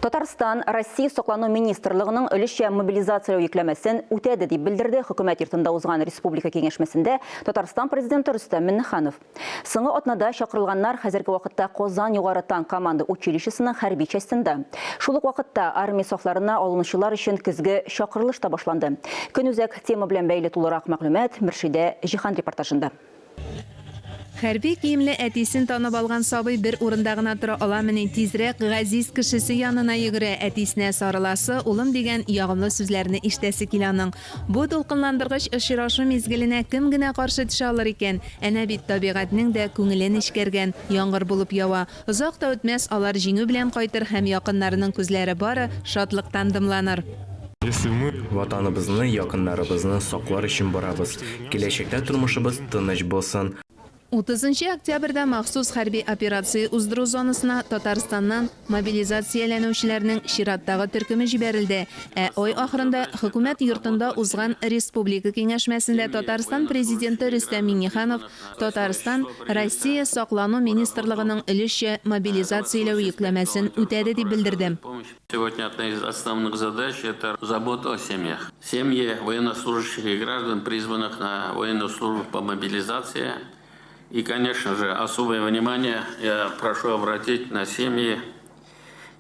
Татарстан Россия саклану министрлыгының өлешчә мобилизацияләү йөкләмәсен үтәде, дип белдерде Хөкүмәт йортында узган республика киңәшмәсендә Татарстан Президенты Рөстәм Миңнеханов. Соңгы атнада чакырылганнар хәзерге вакытта Казан югары танк команда училищесының хәрби частенда. Шул ук вакытта армия сафларына алынучылар өчен көзге чакырылыш та башланды. Көнүзәк тема белән бәйле тулырак мәгълүмат Мөршидә Җиһан репортажында. Хәрби киемле әтисен танып алган сабый бер урында гына тора аламыни, тизрәк газиз кешесе янына йөгерә, әтисенә сарыласы, улым дигән ягымлы сүзләрне ишетәсе килә аның. Бу дулкынландыргыч очрашу мизгеленә кем генә каршы төшә алыр икән? Әнә бит табигатьнең дә күңеле нечкәргән, яңгыр булып ява. Озак та үтмәс, алар җиңү белән кайтыр һәм якыннарының күзләре бары шатлыктан дымланыр. Ватаныбызны, якыннарыбызны саклар өчен барабыз. Киләчәктә тормышыбыз тыныч булсын. Утызынчы октябрьдә махсус хәрби операция уздыру зонасына Татарстаннан мобилизацияләнүчеләрнең чираттагы төркеме җибәрелде. Ә ай ахырында Хөкүмәт йортында узган республика киңәшмәсендә Татарстан Президенты Рөстәм Миңнеханов Татарстан Россия Саклану министрлыгының өлешчә мобилизацияләү йөкләмәсен үтәде дип белдерде. Сегодня одна из основных задач, это забота о семьях. Семьи военнослужащих и граждан, призванных на военную службу по мобилизации. И, конечно же, особое внимание я прошу обратить на семьи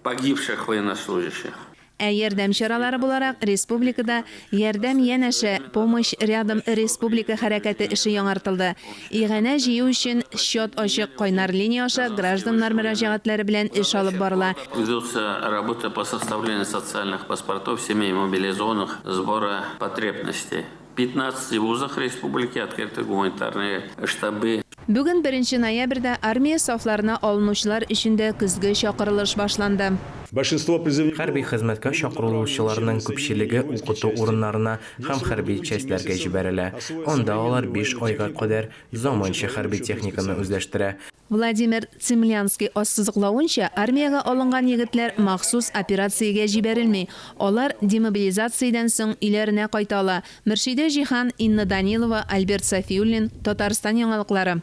погибших военнослужащих. Ә ярдәм чаралары буларак республикада Ярдәм янәшә, Помощь рядом республика хәрәкәте эше яңартылды. Иганә җыю өчен счет ачык, кайнар линия аша гражданнар мөрәҗәгатьләре белән эш алып барыла. Ведется работа по составлению социальных паспортов семей мобилизованных, сбора потребностей. В 15 вузах республики открыты гуманитарные штабы. Бүген, беренче ноябрьдә, армия сафларына алынучылар өчен дә көзге чакырылыш башланды. Большинство призывников. Хәрби хезмәткә чакырылучыларның күпчелеге укыту урыннарына һәм хәрби частьләргә җибәрелә, анда алар биш айга кадәр заманча хәрби техниканы үзләштерә. Владимир Цимлянский ассызыклавынча, армиягә алынган егетләр махсус операциягә җибәрелми, алар демобилизациядән соң өйләренә кайта ала. Мөршидә Җиһан, Инна Данилова, Альберт Сафиуллин, Татарстан яңалыклары.